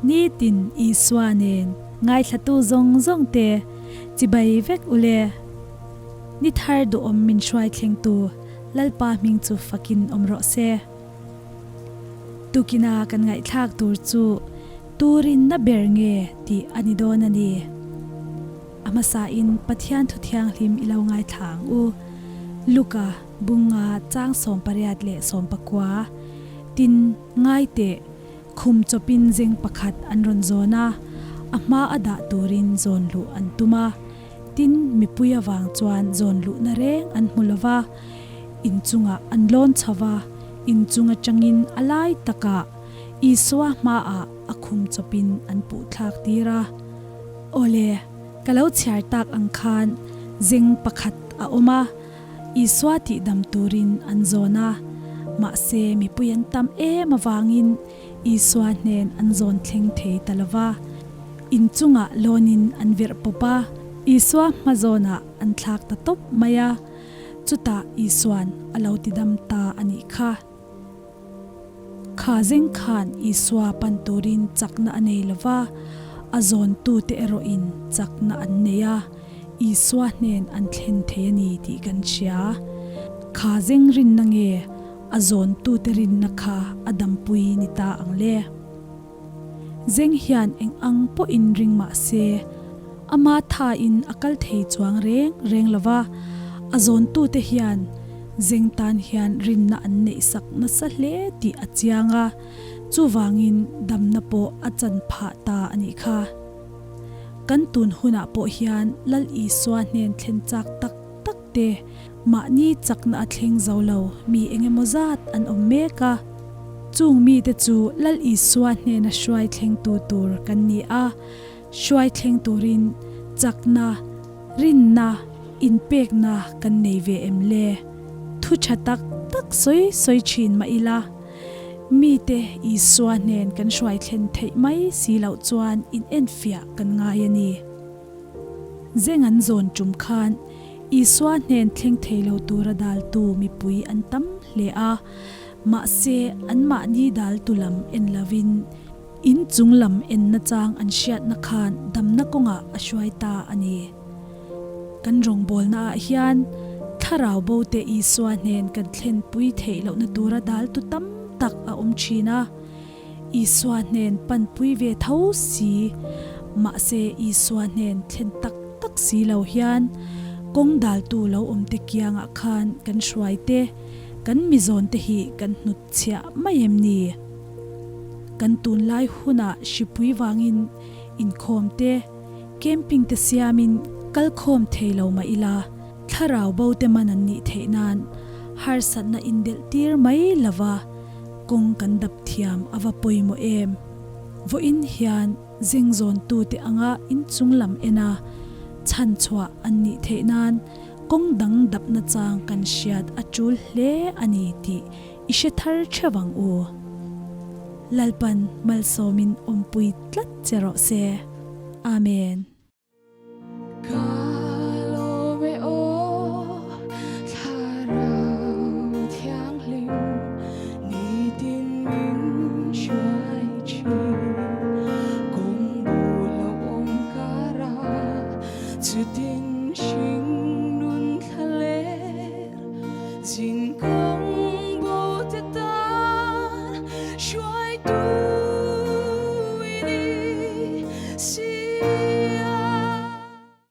Nitin Isua nen ngaithlatu zawng zawng te chibai vek ule. Ni thar duhawm min hruai thlengtu Lalpa hming chu fakin awm rawh se. Tukina kan ngaihthlak tur chu turinna ber nge tih a ni dawn a ni. A hmasain Pathian thu thianghlim i lo ngaithla ang u. Luka bunga chang 18 leh 19, Tin, ngai teh, khum chawpin zeng pakhat an rawn zawn a, a hma a dah turin zawn luh an tum a. Tin, mipui avang chuan zawn luhna reng an hmu lo va, inchungah an lawn chho va, inchung atangin a lai takah Isua hmaah a khum chawpin an puh thlak tir a. Awle, ka lo chhiar tak ang khan zeng pakhat a awm a, Isua tihdam turin an zawn a, mahse mipui an tam em avangin Isua hnen an zawn thleng thei ta lo va, inchungah lawnin an virh pawp a, Isua hma zawnah an thlak ta tawp mai a, chutah Isua'n a lo tidam ta a nih kha. Kha zeng khan Isua pan turin chakna a nei lo va, a zawntute erawhin chakna an nei a, Isua hnen an thlen thei a ni tih kan hria. Kha zeng rinna nge a zawntute rinna kha a dampui ni ta ang le? Zeng hian eng ang pawhin ring mah se, ama thain a kal thei chuang reng reng lo va, a zawntute hian zeng tan hian rinna an neihsak nasa hle tih a chiang a, chuvangin damna pawh a chan phah ta a nih kha. Kan tun hunah pawh hian Lal Isua hnen thlen chak tak tak te, mahni chakna a thleng zo lo mi engemaw zat an awm mek a. Chung mite chu Lal Isua hnena hruai thlengtu tur kan ni a, hruai thleng turin chakna, rinna, inpekna kan nei ve em le? Thu tha tak tak sawi sawi thin mah ila, mite Isua hnen kan hruai thlen theih mai si loh chuan inenfiah kan ngai a ni. Zeng an zawn tum khan Isua hnen thleng thei lo tura daltu mipui an tam hle a, mahse anmahni daltu lam en lovin in chung lam enna chang an hriatna khan damna kawngah a hruai ta a ni. Kan rawngbawlnaah hian thlarau bote Isua hnen kan thlenpui theih lohna tura daltu tam tak a awm thin a. Isua hnen panpui ve tho si, mahse Isua hnen thlen tak tak si lo hian kawng daltu lo awm te kiangah khan kan hruai te, kan mizawn te hi kan hnut chhiah mai em ni? Kan tunlai hunah hripui vangin inkhawm te, camping te siamin kalkhawm thei lo mah ila, thlarau bo te man an nih theih nan harsatna indelh tir mai lova, Kawng kan dap thiam a va pawimawh em? Vawiin hian zengzawntute anga inchung lam ena chhan chhuah an nih theih nan kawng dang dapna chang kan hriat a tul hle a ni tih i hre thar theuh ang u. Lalpan malsawmin awmpui tlat che rawh se. Amen.